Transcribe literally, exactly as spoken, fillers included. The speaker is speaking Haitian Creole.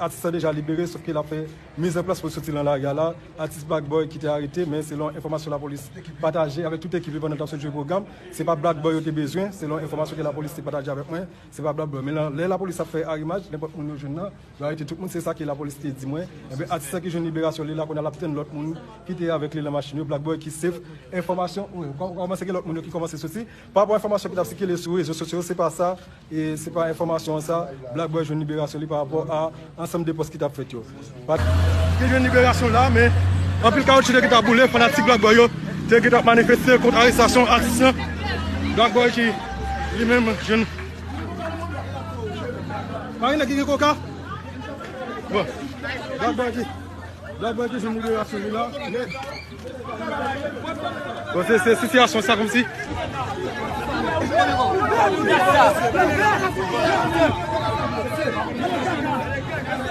Atis la deja libere, sòf ke l ap fè mizanplas pou l soti nan lari a la. Atis Black Boy ki te arete, men selon enfòmasyon lapolis pataje avèk tout ekip li pandan l t ap sot jwe pwogram, se pa Black Boy yo te bezwen, selon enfòmasyon ke lapolis te pataje avèk mwen, se pa Black Boy. Men lan, lè lapolis ap fè arimaj, nenpòt moun yo jwenn nan, yo arete tout moun, se sa ke lapolis te di mwen. Enben, atis la ki jwenn liberasyon li la, kounye a l ap tann lòt moun ki te avèk li nan machin yo, Black Boy ki safe. Enfòmasyon, wi, ou ka, ou ka kòmanse gen lòt moun yo ki kòmanse soti. Pa rapò enfòmasyon ki t ap sikile sou rezo sosyo yo, se pa sa. E se pa enfòmasyon sa, Black Boy jwenn liberasyon li pa rapò a ansanm de pòs ki t ap fèt yo. Ki jwenn liberasyon la, men anpil kawotchou te gentan boule, fanatik Black Boy yo te gentan manifeste kont arestasyon atis lan. Black Boy ki li menm jwenn. Pa gen nèg ki gen koka? Bon. Black Boy ki Black Boy ki jwenn liberasyon li la. Bon, se, se sitiyasyon sa kòmsi.